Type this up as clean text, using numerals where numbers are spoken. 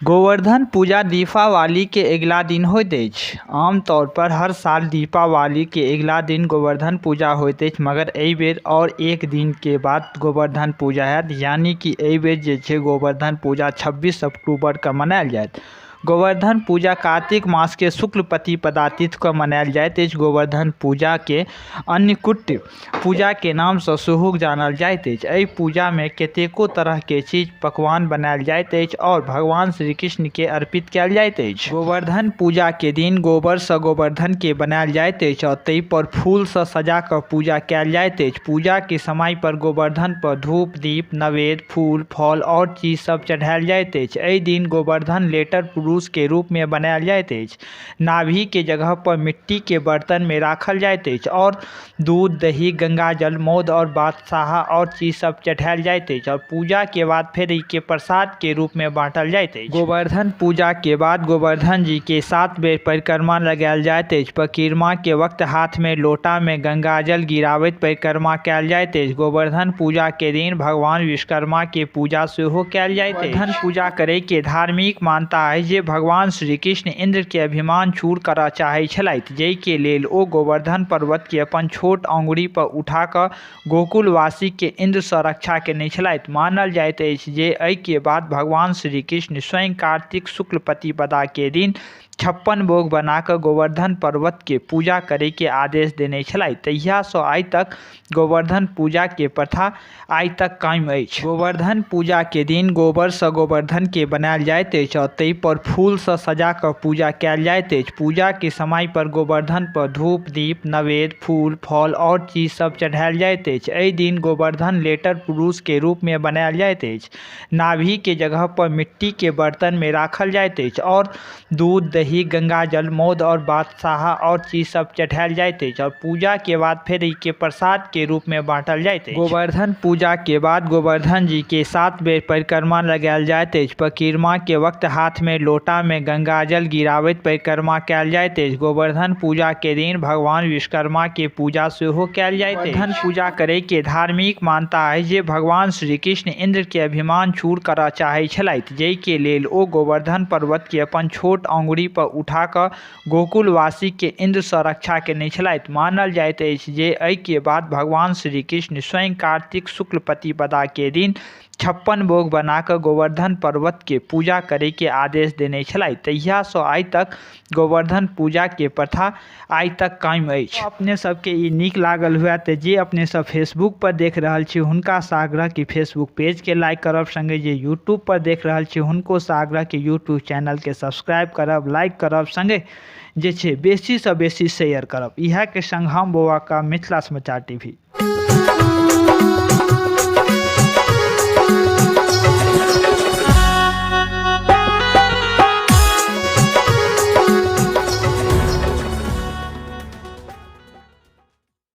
गोवर्धन पूजा दीपावली के अगिला दिन होइत अछि। आमतौर पर हर साल दीपावली के अगिला दिन गोवर्धन पूजा होइत अछि, मगर एहि बेर और एक दिन के बाद गोवर्धन पूजा हैत, यानी कि एहि बेर जे छै गोवर्धन पूजा 26 अक्टूबर के मनायल जायत। गोवर्धन पूजा कार्तिक मास के शुक्ल प्रतिपदा तिथि के मनायल जाइत अछि। गोवर्धन पूजा के अन्नकूट पूजा के नाम से सेहो जानल जाइत अछि। एहि पूजा में कतेको तरह के चीज पकवान बनायल जाइत अछि और भगवान श्री कृष्ण के अर्पित कयल जाइत अछि। गोवर्धन पूजा के दिन गोबर से गोवर्धन के बनायल जाइत अछि और ताहि पर फूल से सजा के पूजा कयल जाइत अछि। पूजा के समय पर गोवर्धन पर धूप, दीप, नैवेद्य, फूल, फल और चीज सब चढ़ायल जाइत अछि। एहि दिन गोवर्धन लेटर पुरुष के रूप में बनायल जाइत अछि। नाभि के जगह पर मिट्टी के बर्तन में राखल जाइत अछि और दूध, दही, गंगाजल, मौध और बादशाह और चीज सब चढ़ायल जाइत अछि और पूजा के बाद फेर ई के प्रसाद के रूप में बांटल जाइत अछि। गोवर्धन पूजा के बाद गोवर्धन जी के 7 बेर परिक्रमा लगायल जाइत अछि। परिक्रमा के वक्त हाथ में लोटा में गंगाजल गिराबैत परिक्रमा कयल जाइत अछि। गोवर्धन पूजा के दिन भगवान विश्वकर्मा के पूजा सेहो कयल जाइत अछि। गोवर्धन पूजा करे के धार्मिक मान्यता अछि जे भगवान श्री कृष्ण इंद्र के अभिमान चूर करऽ चाहै छलथि, जाहि के लेल ओ गोवर्धन पर्वत के अपन छोट अंगुरी पर उठा कऽ गोकुलवासी के इंद्र सँ रक्षा केने छलथि। मानल जाइत अछि जे एहि के बाद भगवान श्री कृष्ण स्वयं कार्तिक शुक्ल प्रतिपदा के दिन 56 भोग बना कऽ गोवर्धन पर्वत के पूजा करे के आदेश देने छलथि। तहिया सँ आइ तक गोवर्धन पूजा के प्रथा आइ तक कायम अछि। गोवर्धन पूजा के दिन गोबर से गोवर्धन के बनायल जाइत अछि और ताहि पर फूल से सजा के पूजा कयल जाइत अछि। पूजा के समय पर गोवर्धन पर धूप, दीप, नैवेद्य, फूल, फल और चीज सब चढ़ायल जाइत अछि। एहि दिन गोवर्धन लेटर पुरुष के रूप में बनायल जाइत अछि। नाभि के जगह पर मिट्टी के बर्तन में राखल जाइत अछि और दूध, दही, गंगाजल, मौध और बादशाह और चीज सब चढ़ायल जाइत अछि और पूजा के बाद फेर ई के प्रसाद के रूप में बांटल जाइत अछि। गोवर्धन पूजा के बाद गोवर्धन जी के 7 बेर परिक्रमा लगायल जाइत अछि। परिक्रमा के वक्त हाथ में लोटा में गंगाजल गिराबैत परिक्रमा कयल जाइत अछि। गोवर्धन पूजा के दिन भगवान विश्वकर्मा के पूजा सेहो कयल जाइत अछि। गोवर्धन पूजा करे के धार्मिक मान्यता अछि जे भगवान श्री कृष्ण इंद्र के अभिमान चूर करऽ चाहै छलथि, जाहि के लेल ओ गोवर्धन पर्वत के अपन छोट अंगुरी पर उठा कऽ गोकुलवासी के इंद्र सँ रक्षा केने छलथि। मानल जाइत अछि जे एहि के बाद भगवान श्री कृष्ण स्वयं कार्तिक शुक्ल प्रतिपदा के दिन 56 भोग बना कऽ गोवर्धन पर्वत के पूजा करे के आदेश देने छलथि। तहिया सँ आइ तक गोवर्धन पूजा के प्रथा आइ तक कायम अछि। अपने सबके ई नीक लागल हुए तऽ जे अपने सब फेसबुक पर देख रहल छी हुनका सँ आग्रह कि फेसबुक पेज के लाइक करब, संगे जे यूट्यूब पर देख रहल छी हुनको सँ आग्रह कि यूट्यूब चैनल के सब्सक्राइब करब, लाइक करब, संगे जे छै बेसी सँ बेसी शेयर करब। इएह के संग हम बौआ का मिथिला समाचार टीवी।